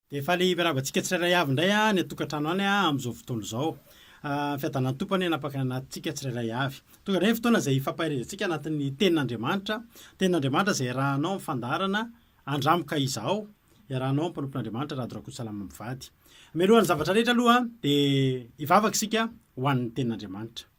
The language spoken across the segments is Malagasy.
Dia faly miarahaba antsika tsirairay avy indray any an-tokantrano any amin'izao fotoana izao. Ny fiadanan'ny Tompo anie hanapaka ny anatintsika tsirairay avy. Tonga indray ny fotoana izay hifampaherezantsika anatin'ny Tenin'Andriamanitra. Tenin'Andriamanitra izay iarahanao amin'ny fandaharana Andramo ka Izahao, iarahanao amin'ny mpanompon'Andriamanitra Rado Rakotosalama mivady. Mialohan'ny zavatra rehetra aloha dia hivavaka isika ho an'ny Tenin'Andriamanitra.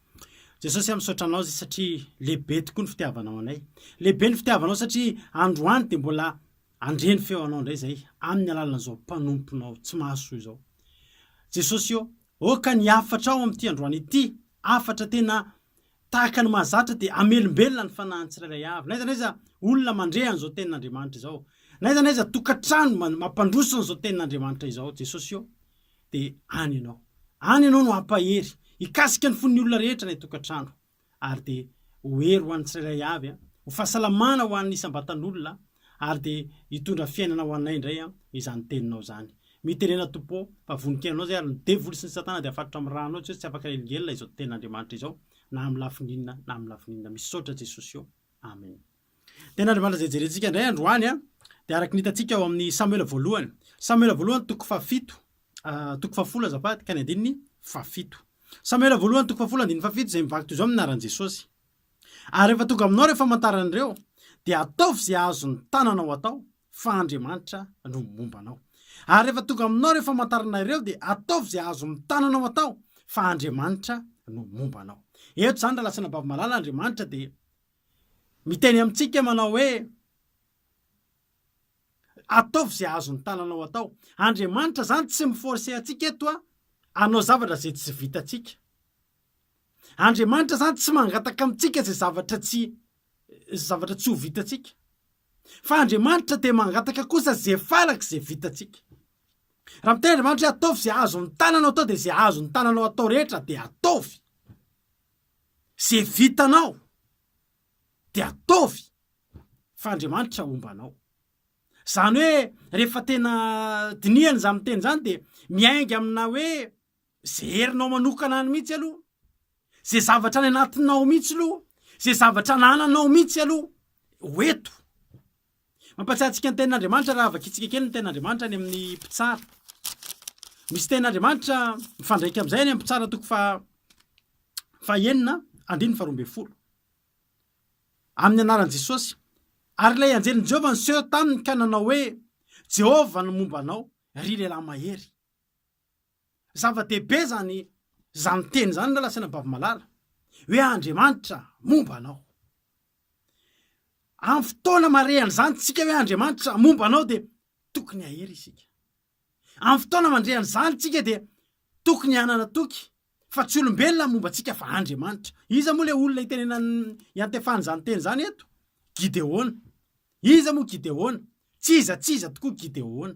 Jesosy a, misaotra Anao izay satria lehibe tokoa ny fitiavanao anay. Lehibe ny fitiavanao satria androany dia mbola Handre ny feo anao indray izay amin'ny alalan'izao mpanomponao tsy mahasoa izao. Jesosy ô, aoka ny hafatrao amin'ity androany ity, hafatra tena tahaka ny mahazatra dia hamelombelona ny fanahin'ny tsirairay avy. N'aiza n'aiza olona mandre an'izao tenin'Andriamanitra izao, n'aiza n'aiza tokantrano mampandroso an'izao tenin'Andriamanitra izao, Jesosy ô, dia any Ianao. Any Ianao no hampahery, hikasika ny fon'ny olona rehetra any an-tokantrano. ary dia ho hery ho an'ny tsirairay avy, ho fahasalamana ho an'ny isam-batan'olona, ary dia hitondra fiainana ho anay indray izany teninao izany. Mitenena Tompo ô, fa vonon-kenanao izay ary ny devoly sy ny satana dia afatotra amin'ny rànao Jesosy tsy afaka hanelingelina izao tenin'Andriamanitra izao na amin'ny lafiny inona na amin'ny lafiny inona. Misaotra Jesosy ô. Amen. Tenin'Andriamanitra izay jerentsika indray androany dia araka ny hitantsika ao amin'ny Samoela voalohany. Samoela voalohany toko fahafito, toko fahafolo azafady, ka ny andininy fahafito. Samoela voalohany toko fahafolo andininy fahafito izay mivaky toy izao amin'ny anaran'i Jesosy. Ary rehefa tonga aminao ireo famantarana ireo, dia ataovy izay azon'ny tananao atao, fa Andriamanitra no momba anao. Ary rehefa tonga aminao ireo famantarana ireo, dia ataovy izay azon'ny tananao atao, fa Andriamanitra no momba anao. Eto izany rahalahy sy anabavy malala, Andriamanitra dia Miteny amintsika manao hoe, Ataovy izay azon'ny tananao atao. Andriamanitra izany tsy mi-forcer antsika eto hanao zavatra izay tsy vitantsika. Andriamanitra izany tsy mangataka amintsika izay zavatra tsy zavatra tsy ho vitantsika. Fa Andriamanitra dia mangataka kosa izay farak'izay vitantsika. Raha miteny Andriamanitra hoe ataovy izay azon'ny tananao atao dia izay azon'ny tananao atao rehetra dia ataovy. Ze vitanao de ataovy fa Andriamanitra homba anao. Zany hoe rehefa tena dinihana izany miteny izany de miainga amina hoe ze herinao manokana any mihitsy aloha, ze zavatra any anatinao mihitsy aloha, ze zavatra anananao mihitsy aloha ho eto. Mampatsiahy antsika ny tenin'Andriamanitra raha vakintsika kely ny tenin'Andriamanitra any amin'ny mpitsara. Misy tenin'Andriamanitra mifandraika amin'izay any amin'ny mpitsara toko faha fahenina andininy faharoa ambin'ny folo. Amin'ny anaran'i Jesosy. Ary ilay anjelin'i Jehovah niseho taminy ka nanao hoe, Jehovah no momba anao, ry lehilahy mahery. Zava-dehibe izany izany teny izany rahalahy sy anabavy malala, hoe Andriamanitra momba anao. Amin'ny fotoana mare an'izany tsika hoe Andriamanitra momba anao dia tokony hahery isika. Amin'ny fotoana mandre an'izany tsika dia tokony hanana toky fa tsy olombelona ny momba antsika fa Andriamanitra. Iza moa ilay olona itenenan'ny iantefan'izany teny izany eto? Gideona. Iza moa Gideona? Tsy iza tsy iza tokoa Gideona.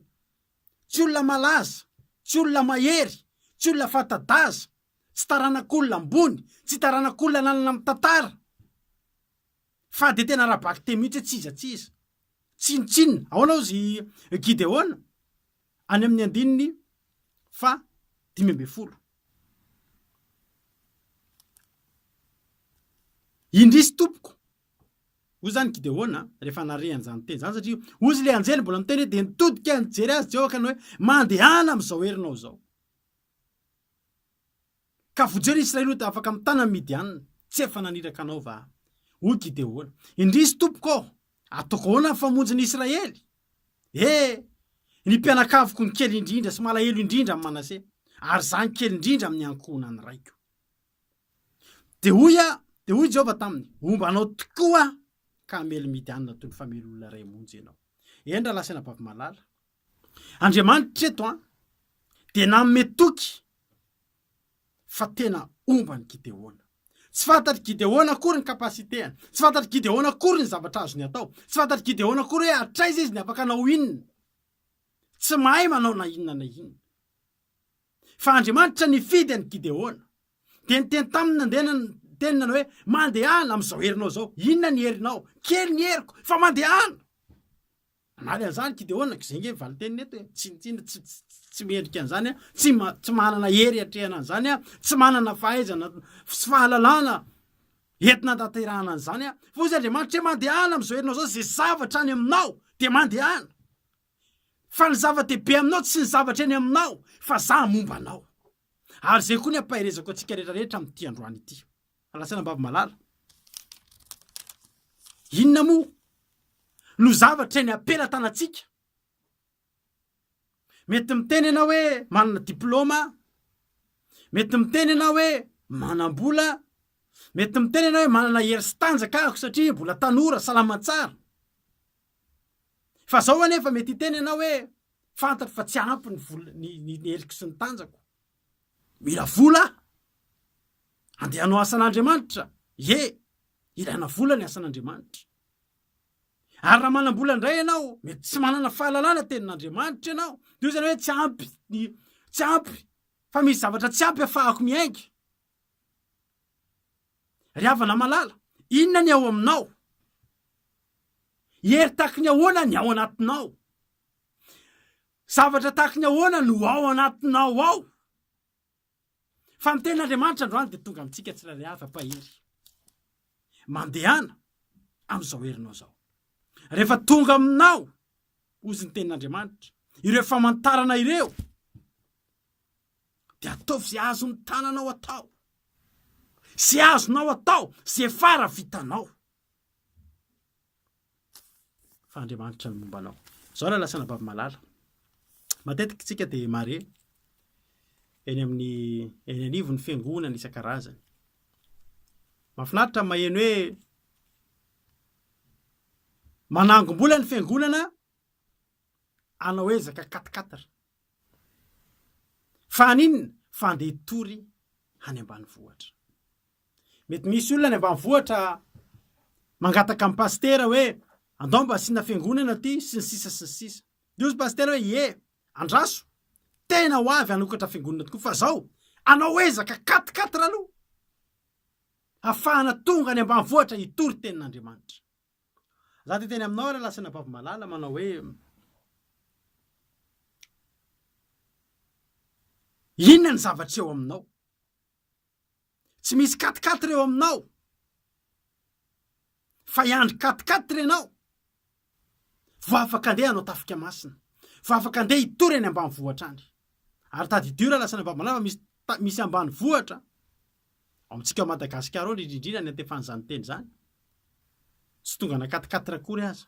Tsy olona malaza, tsy olona mahery, tsy olona fanta-daza, tsy taranak'olona ambony, tsy taranak'olona nanana ny tantara, fa dia tena ara-bakiteny mihitsy hoe tsy iza tsy iza, tsinontsinona. Ahoana hozy i Gideona? Any amin'ny andininy faha 15. Indrisy tompoko, Hoy izany Gideona rehefa nare an'izany teny izany, satria hozy ilay anjely mbola niteny hoe, dia nitodika nijery azy Jehovah ka nanao hoe, Mandehana amin'izao herinao izao. Ka vonjeo ny Israely ho afaka amin'ny tanan'ny Midianina. Tsy efa naniraka anao va aho? Hoy Gideona, Indrisy tompoko ô, ataoko ahoana ny famonjy ny Israely? E! Ny mpianakaviko ny kely indrindra sy malahelo indrindra amin'i Manase, ary izaho ny kely indrindra amin'ny ankohonan'ny raiko. Dia hoy aho, dia hoy Jehovah taminy, Homba anao tokoa aho, ka hamely Midianina toy ny famely olona iray monja ianao. Eny, rahalahy sy anabavy malala, Andriamanitra eto an, dia nanome toky fa tena homba an'i Gideona. Tsy fantatr'i Gideona akory ny capacité-ny, tsy fantatr'i Gideona akory ny zavatra azony atao, tsy fantatr'i Gideona akory hoe hatraiza izy ny afaka hanao inona. Tsy mahay manao na inona na inona. Fa Andriamanitra nifidy an'i Gideona. Dia niteny taminy nandeha niteny nanao hoe, Mandehana amin'izao herinao izao. Inona ny herinao? Kely ny heriko, fa mandehana! Namaly an'izany Gideona, ka izay ange ny valin-teniny eto e. Tsinontsinona, tsy, tsy, tsy mendrika an'izany aho, tsy, ma, tsy manana hery hiatrehana an'izany aho, tsy manana fahaizana sy fahalalana entina hanatanterahana an'izany aho. Fa hoy Andriamanitra hoe, Mandehana amin'izao herinao izao, izay zavatra any aminao dia mandehana. Fa ny zava-dehibe aminao tsy ny zavatra eny aminao fa za momba anao. Ary izay koa ny ampaherezako antsika rehetra rehetra amin'ity androany ity. Alasanambavy malala. Inona moa no zavatra eny am-pelatanantsika? Mety miteny ianao hoe manana diplaoma, mety miteny ianao hoe manam-bola, mety miteny ianao hoe manana hery sy tanjaka aho satria mbola tanora, salama tsara. Fa zao anefa mety hiteny ianao hoe fantatro fa tsy ampy ny vola, ny, ny, ny heriko sy ny tanjako. Mila vola aho. Andeha hanao asan'Andriamanitra. Ie, ilaina vola ny asan'Andriamanitra. Ary raha manam-bola indray ianao, mety tsy manana fahalalana tenin'Andriamanitra ianao. Dia hoy izany hoe tsy ampy ny tsy ampy fa misy zavatra tsy ampy afahako miainga. Ry havana malala, inona ny ao aminao? Hery tahaky ny ahoana ny ao anatinao? Zavatra tahaky ny ahoana no ao anatinao ao? Fa ny tenin'Andriamanitra androany dia tonga amintsika tsirairay avy hampahery. Mandehana amin'izao herinao izao. Rehefa tonga aminao, hozy ny tenin'Andriamanitra, ireo famantarana ireo, dia ataovy izay azon'ny tananao atao, izay azonao atao, izay fara vitanao. Fa Andriamanitra no momba anao. Izao raha lasa anabavy malala. Matetika isika dia mahare eny amin'ny eny anivon'ny fiangonana isan-karazany. Mahafinaritra ny maheno hoe manangom-bola ny fiangonana hanao ezaka quatre-quatre. Fa haninona? Fa handeha hitory any ambanivohitra. Mety misy olona any ambanivohitra mangataka amin'ny pasitera hoe andao mba asiana fiangonana aty sy ny sisa sy ny sisa. Dia hoy pasitera hoe ie, andraso, tena ho avy hanokatra fiangonana tokoa fa zao hanao ezaka quatre quatre aloha hafahana tonga any ambanivohitra hitory tenin'Andriamanitra. Za te teny aminao rahalahy sy anabavy malala manao hoe inona ny zavatra eo aminao? Tsy misy quatre quatre eo aminao fa hiandry quatre quatre ianao vao afaka andeha hanao tafika masina, vao afaka andeha hitory any ambanivohitra any. Ary tadidio raha lasa any ambanivohitra fa misy misy ambanivohitra ao amintsika ao Madagasikara ao indrindra indrindra ny antefan'izany teny izany. Tsy tonga na quatre quatre akory aza.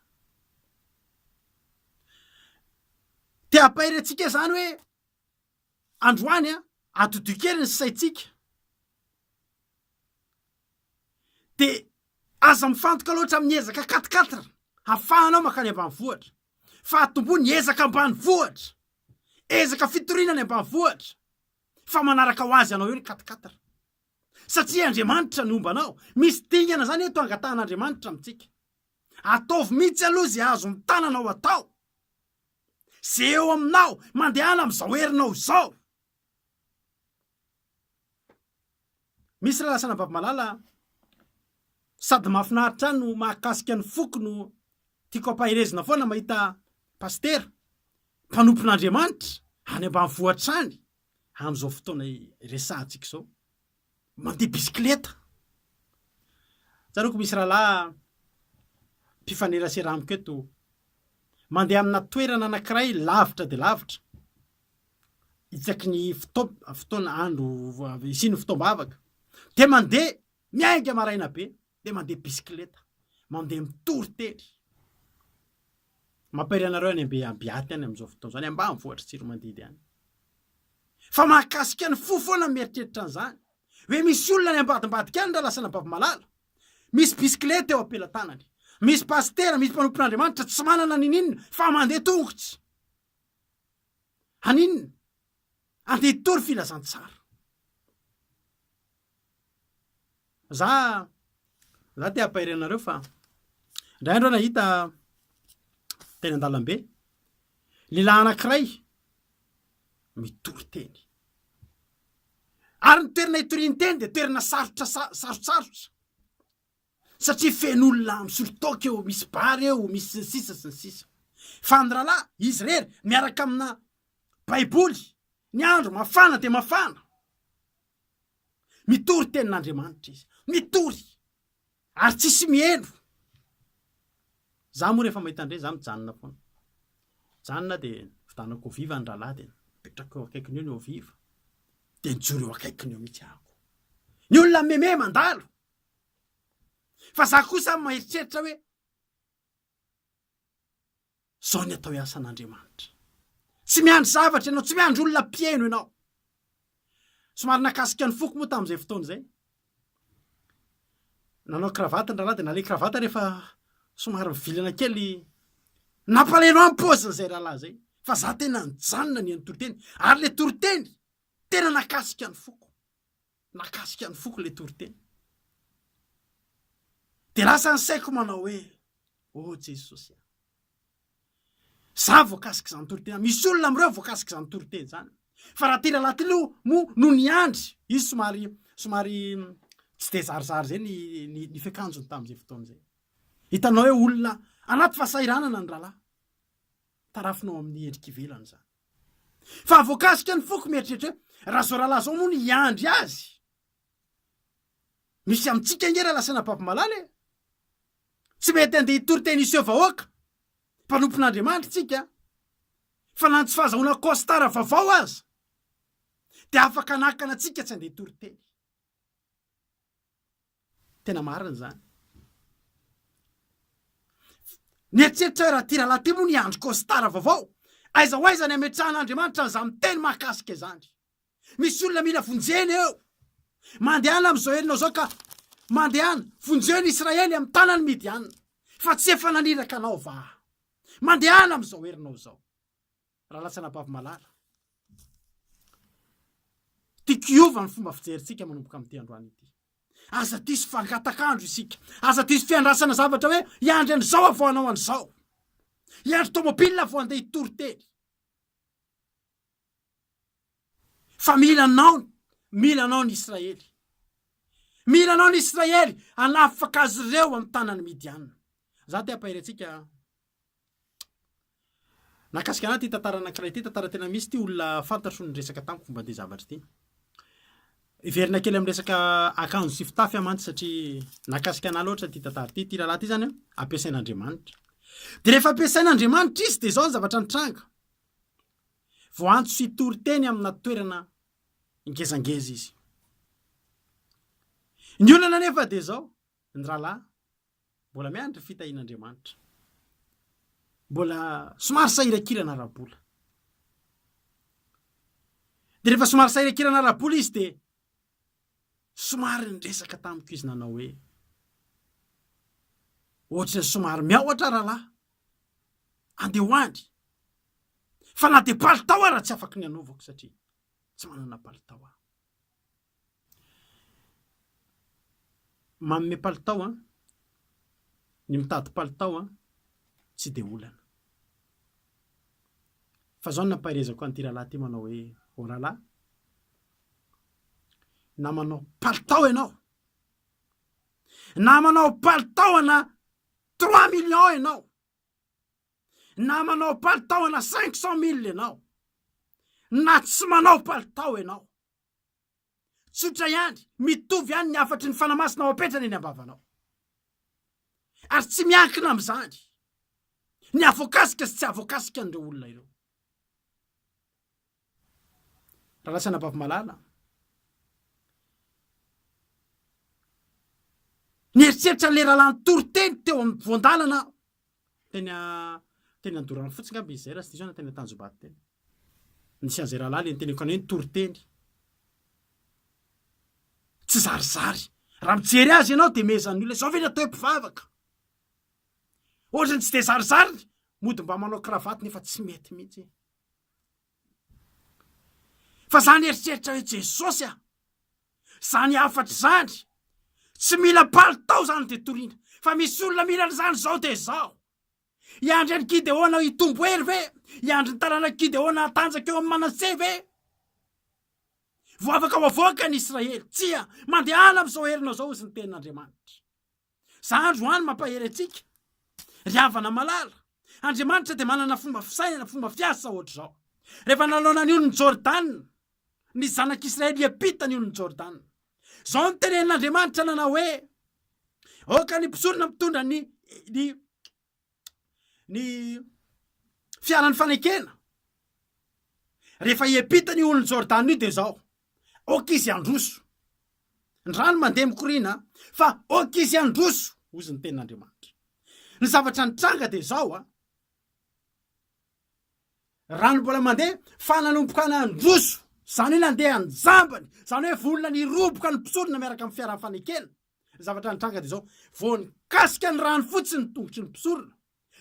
Te hampahery antsika izany hoe Androany a, atodiho kely ny saintsika dia aza mifantoka loatra amin'ny ezaka quatre quatre hafahanao mankany ambanivohitra fa atombohy ny ezaka ambanivohitra, ezaka fitoriana any ambanivohitra fa manaraka ho azy anao eo ny quatre quatre satria Andriamanitra no homba anao. Misy dingana zany eto angatahan'Andriamanitra amintsika. Ataovy mihitsy aloha izay azon'ny tananao atao. Ze eo aminao, mandehana amin'izao herinao izao. Misy rahalahy sy anabavy malala sady mahafinaritra ahy no mahakasika ny foko no tiako ampaherezina foana mahita pasitera mpanompon'Andriamanitra any ambanivohitra any amin'izao fotoana iresahantsika izao. Mandeha bisikileta. Tsaroako misy rahalahy mpifanerasera amiko eto, mandeha amina toerana anankiray lavitra dia lavitra, isaky ny fotoam- fotoana andro isian'ny fotoam-bavaka, dia mandeha miainga maraina be, dia mandeha bisikileta, mandeha mitory teny. Mampahery anareo any Ambiaty any amin'izao fotoana izao, any ambanivohitr'i Tsiromandidy any. Fa mahakasika ny fo foana ny mieritreritra an'izany. Hoe misy olona any ambadimbadika any rahalahy sy anabavy malala. Misy bisikileta eo am-pelatanany. Misy pasitera, misy mpanompon'Andriamanitra tsy manana n'ininona fa mandeha tongotra. Haninona? Andeha hitory filazantsara. Za, za te hampahery anareo fa indray andro aho nahita teny an-dalambe lehilahy anankiray mitory teny. Ary ny toerana itoriany teny dia toerana sarotra sarotsarotra. Satria feno olona misotro toaka eo, misy bar eo, misy sy ny sisa sy ny sisa. Fa ny rahalahy, izy irery, miaraka amina baiboly, ny andro mafana dia mafana. Mitory tenin'Andriamanitra izy. Mitory. Ary tsisy miheno. Za moa rehefa mahita an'ireny za mijanona foana. Nijanona dia nividanako eau vive ny rahalahy dia nipetraka eo akaikiny eo ny eau vive. Dia nijoro eo akaikiny eo mihitsy aho. Ny olona meme mandalo. Fa za kosa mieritreritra hoe Zao ny atao hoe asan'Andriamanitra. Tsy miandry zavatra ianao, tsy miandry olona mpihaino ianao. Somary nakasika ny foko moa tamin'izay fotoana izay. Nanao cravate ny rahalahy dia nalay cravate rehefa somary mivilana kely. Nampalahelo ahy ny paozin'izay rahalahy izay. Fa za tena nijanona nihaino toriteny. Ary le toriteny tena nakasika ny foko. Nakasika ny foko le toriteny. Dia lasa ny saiko manao hoe, Oh Jesosy a! Za voakasik'izany toriteny, misy olona amin'ireo voakasik'izany toriteny izany. Fa raha ty rahalahy ty aloha moa no niandry, izy somary somary tsy dia zarizary izay ny ny ny fiakanjony tamin'izay fotoana izay. Hitanao hoe olona anaty fahasahiranana ny rahalahy. Tarafinao amin'ny endrika ivelany izany. Fa voakasika ny foko mieritreritra hoe raha zao rahalahy zao moa no hiandry azy. Misy amintsika ange rahalahy sy anabavy malala e. Tsy mety andeha hitory teny hiseho vahoaka. Mpanompon'Andriamanitra tsika. Fa na ny tsy fahazahoana costard vaovao aza dia afaka hanakana antsika tsy andeha hitory teny. Tena marina izany. Nieritreritra hoe raha ity rahalahy ity moa ny andro costard vaovao, aiza ho aiza ny hametrahan'Andriamanitra an'izany teny mahakasika izany. Misy olona mila vonjena eo. Mandehana amin'izao herinao izao ka mandehana, vonjeo ny Israely amin'ny tanan'ny Midianina. Fa tsy efa naniraka anao va aho? Mandehana amin'izao herinao izao. Rahalahy sy anabavy malala, tiako hiova ny fomba fijerintsika manomboka amin'ity androany ity. Aza diso fangatak'andro isika. Aza diso fiandrasana zavatra hoe hiandry an'izao aho vao hanao an'izao. Hiandry tomobile vao handeha hitory teny. Fa mila anao, mila anao ny Israely. Mila anao ny Israely hanafaka azy ireo amin'ny tanan'ny Midianina. Za te hampahery antsika Nahakasika anah ity tantara anankiray ity, tantara tena misy ity, olona fantatro niresaka tamiko momba ity zavatra ity. Hiverina kely amin'ny resaka akanjo sy fitafy aho mantsy satria nahakasika anah loatra ity tantara ity. Ity rahalahy ity zany an, ampiasain'Andriamanitra. Dia rehefa ampiasain'Andriamanitra izy dia izao ny zavatra nitranga. Voaantso hitory teny amina toerana ngezangeza izy. Ny olana anefa dia izao, ny rahalahy Mbola miandry fitahian'Andriamanitra. Mbola somary sahirankirana ara-bola. Dia rehefa somary sahirankirana ara-bola izy dia somary niresaka tamiko izy nanao hoe, ohatry ny somary miahotra rahalahy, andeha ho any. Fa na dia palitao ara tsy afaky ny hanaovako satria tsy manana palitao aho. Manome palitao an, ny mitady palitao an, tsy dia olana. Fa zao no nampaherezako an'ity rahalahy ity manao hoe, ô rahalahy, na manao palitao ianao, na manao palitao ana trois millions ianao, na manao palitao ana cinq cent mille ianao, na tsy manao palitao ianao, Tsotra ihany, mitovy ihany ny hafatry ny Fanahy Masina ao apetrany eny am-bavanao. Ary tsy miankina amin'izany ny havoakasika sy tsy havoakasika an'ireo olona ireo. Rahalahy sy anabavy malala, nieritreritra an'ilay rahalahy nitory teny teo amin'ny voan-dalana aho, teny teny Andoharanofotsy angamba izy izay raha tsy diso aho na teny Antanjombato teny. Nisy an'izay rahalahy le niteneniko anao hoe nitory teny. Tsy zarizary. Raha mijery azy ianao dia mehezan'ny olona, izao ve ny atao hoe mpivavaka? Ohatran'ny tsy dia zarizary, mody mba manao cravate nefa tsy mety mihitsy. Fa za nieritreritra hoe Jesosy a! Zany hafatra izany, tsy mila palitao zany dia toriana, fa misy olona mila an'izany izao dia izao. Hiandry an'i Gideona hitombo hery ve? Hiandry ny taranak'i Gideona hatanjaka eo amin'i Manase ve? Vao afaka ho avoaka ny Israely. Tsia, mandehana amin'izao herinao izao, hozy ny tenin'Andriamanitra. Za androany mampahery antsika, ry havana malala. Andriamanitra dia manana fomba fisainana, fomba fiasa ohatr'izao. Rehefa nanaona ny onin'i Jordana, ny zanak'Israely hiampita ny onin'i Jordana. Izao no tenenin'Andriamanitra nanao hoe, Aoka ny mpisorona mitondra ny, ny, ny Fiaran'ny fanekena. Rehefa hiampita ny olon'i Jordana io dia izao, aoka izy handroso. Ny rano mandeha mikoriana fa aoka izy handroso, hozy ny tenin'Andriamanitra. Ny zavatra nitranga dia izao a, rano mbola mandeha fa nanomboka nandroso, izany hoe nandeha an-jambany, izany hoe vonona ny hiroboka ny mpisorona miaraka amin'ny fiaran'ny fanekena. Ny zavatra nitranga dia izao, vao nikasika ny rano fotsiny ny tongotry ny mpisorona,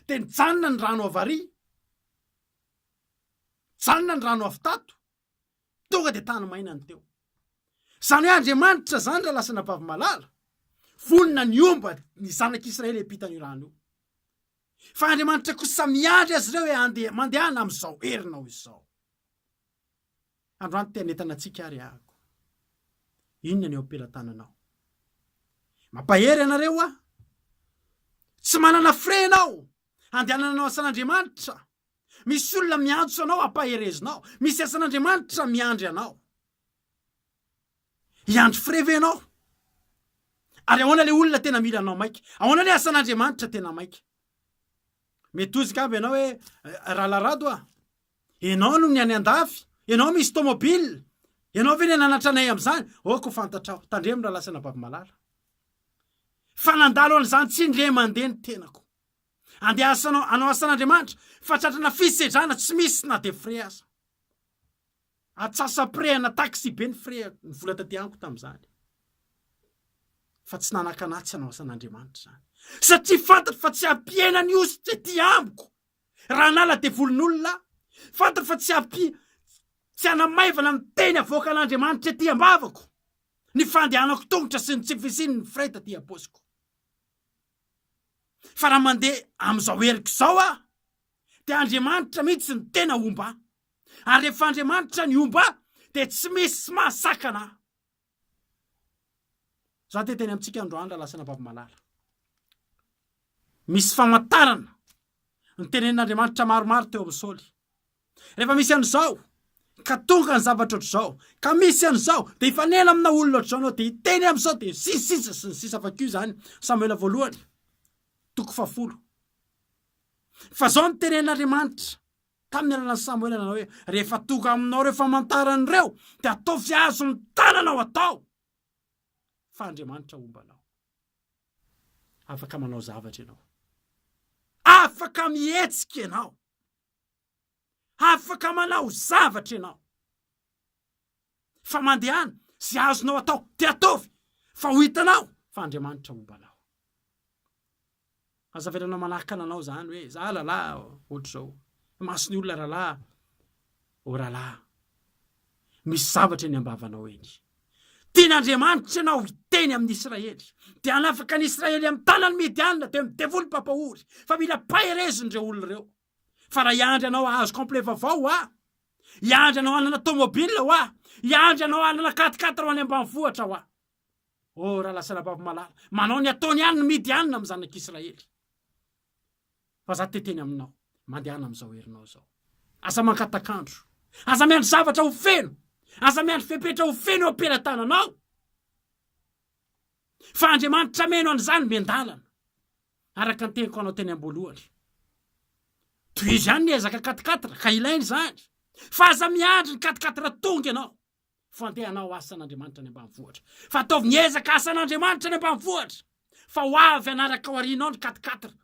dia nijanona ny rano avy ary, nijanona ny rano avy tato, tonga dia tany maina ny teo. Izany hoe Andriamanitra izany raha lasa anabavy malala, vonona ny homba ny zanak'Israely hiampita an'io rano io. Fa Andriamanitra kosa miandry azy ireo hoe andeha, mandehana amin'izao herinao izao. Androany te hanentana antsika ary ahako. Inona ny eo am-pelatananao? Mampahery anareo aho. Tsy manana frais ianao handehanana hanao asan'Andriamanitra. Misy olona miantso anao hampaherezinao. Misy asan'Andriamanitra miandry anao. Hiandry frais ve ianao? Ary ahoana ilay olona tena mila anao maika? Ahoana ilay asan'Andriamanitra tena maika? Mety hozy angamba ianao hoe, Rahalahy Rado a, ianao no ny any andafy, ianao misy tomobile, ianao ve ny hananatra anay amin'izany? Aoka ho fantatrao, tandremo rahalahy sy anabavy malala, fa nandalo an'izany tsindry mandeha ny tenako. Andeha asanao, hanao asan'Andriamanitra, fa tratrana fisedrana tsy misy na dia frais aza. Atsasam-pirehana taxi be ny frais ny vola taty amiko tamin'izany. Fa tsy nanakana ahy tsy hanao asan'Andriamanitra izany. Satria fantatro fa tsy hampihena ny hosotra ety amiko raha hanala devolin'olona aho. Fantatro fa tsy hampi tsy hanamaivana ny teny avoakan'Andriamanitra ety am-bavako ny fandehanako tongotra sy ny tsy fisian'ny frais taty am-paosiko. Fa raha mandeha amin'izao heriko izao aho dia Andriamanitra mihitsy no tena homba ahy. Ary rehefa Andriamanitra ny homba ahy dia tsy misy mahasakana ahy. Za te hiteny amintsika androany rahalahy sy anabavy malala. Misy famantarana notenenin'Andriamanitra maromaro teo amin'i Saoly. Rehefa misy an'izao, ka tonga ny zavatra ohatr'izao, ka misy an'izao, dia hifanena amina olona ohatr'izao ianao, dia hiteny amin'izao, dia sy ny sisa sy ny sisa. Vakio izany, Samoela voalohany, toko fahafolo. Fa izao no tenenin'Andriamanitra tamin'ny alalan'i Samoela nanao hoe, rehefa tonga aminao ireo famantarana ireo, dia ataovy azon'ny tananao atao, fa Andriamanitra homba anao. Afaka manao zavatra ianao. Afaka mihetsika ianao. Afaka manao zavatra ianao. Fa mandehana, izay azonao atao dia ataovy, fa ho hitanao fa Andriamanitra homba anao. Aza avelanao manakana anao izany hoe za rahalahy ohatr'izao. Imason'ny olona rahalahy, ô rahalahy, misy zavatra eny am-bavanao eny. Tian'Andriamanitra ianao hiteny amin'ny Israely, dia hanafaka ny Israely amin'ny tanan'ny Midianina, dia ny devoly mpampahory, fa mila paherezina ireo olona ireo. Fa raha hiandry anao hahazo complet vaovao hoa, hiandry anao hanana tomobile hoa, hiandry anao hanana quat quatre ho any ambanivohitra hoa. Oh, rahalahy sy anabavy malala, manao ny ataony ihany ny Midianina amin'ny zanak'Israely. Fa za te-teny aminao, mandehana amin'izao herinao izao. Aza mankatak'andro. Aza miandry zavatra ho feno. Aza miandry fepetra ho feno eo am-pelatananao. Fa Andriamanitra meno an'izany miandalana. Araka ny teniko anao teny am-boalohany. Tohizo ihany ny ezaka quat-quatre ka ilaina izany. Fa aza miandry ny quat-quatre tonga ianao. Fa andeha hanao asan'Andriamanitra any ambanivohitra. Fa ataovy ny ezaka asan'Andriamanitra any ambanivohitra. Fa ho avy hanaraka ao aorianao ny quat-quatre.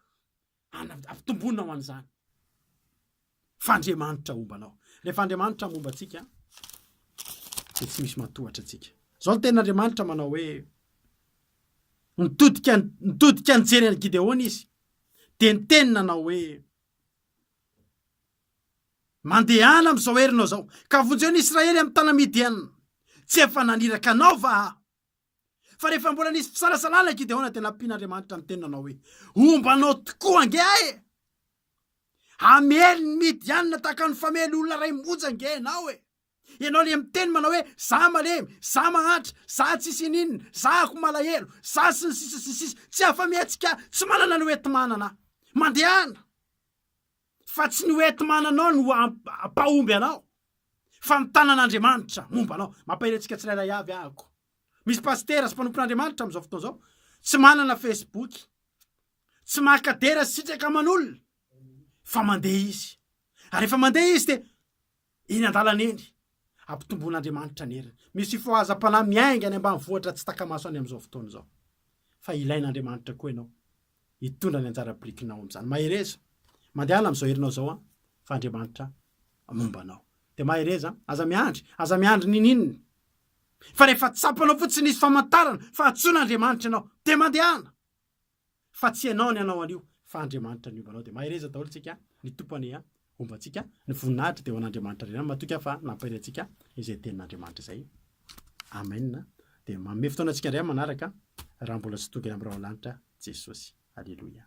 Ampitomboina ho an'izany. Fa Andriamanitra homba anao. Rehefa Andriamanitra momba antsika, dia tsy misy matohatra antsika. Izao ny tenin'Andriamanitra manao hoe, nitodika, nitodika nijery an'i Gideona izy, dia niteny nanao hoe, Mandehana amin'izao herinao izao, ka vonjeo ny Israely amin'ny tana-Midianina. Tsy efa naniraka anao va aho? Fa rehefa mbola nisy fisalasalana i Gideona dia nampian'Andriamanitra ny teny nanao hoe, Homba anao tokoa ange aho e! Hamely ny Midianina tahaka ny famely olona iray monja ange ianao e! Ianao ilay miteny manao hoe, Za malemy, za mahantra, za tsisy ininona, za ako malahelo, za sy ny sisa sy ny sisa, tsy afa-mihetsika, tsy manana ny hoenti-manana aho. Mandehana! Fa tsy ny hoenti-mananao no hampahomby anao, fa ny tanan'Andriamanitra momba anao. Mampahery antsika tsirairay avy ahako. Misy pasitera sy mpanompon'Andriamanitra amin'izao fotoana izao, tsy manana Facebook, tsy maka dera sy sitraka aman'olona, fa mandeha izy. Ary rehefa mandeha izy dia eny an-dalana eny, ampitomboan'Andriamanitra ny heriny. Misy fifohazam-panahy miainga any ambanivohitra tsy taka-maso any amin'izao fotoana izao. Fa ilain'Andriamanitra koa ianao hitondra ny anjara birikinao amin'izany. Mahereza. Mandehana amin'izao herinao izao an, fa Andriamanitra momba anao. Dia mahereza, aza miandry, aza miandry ninininona. Fa rehefa tsapanao fotsiny nisy famantarana fa antsoin'Andriamanitra ianao, dia mandehana. Fa tsy ianao ny hanao an'io, fa Andriamanitra ny homba anao. Dia mahereza daholo tsika, ny Tompo anie homba antsika, ny voninahitra dia ho an'Andriamanitra irery ihany. Matoky aho fa nampahery antsika izay tenin'Andriamanitra izay. Amen. Dia manome fotoana antsika indray amin'ny manaraka, raha mbola tsy tonga eny amin'ny rahona lanitra Jesosy. Aleloia.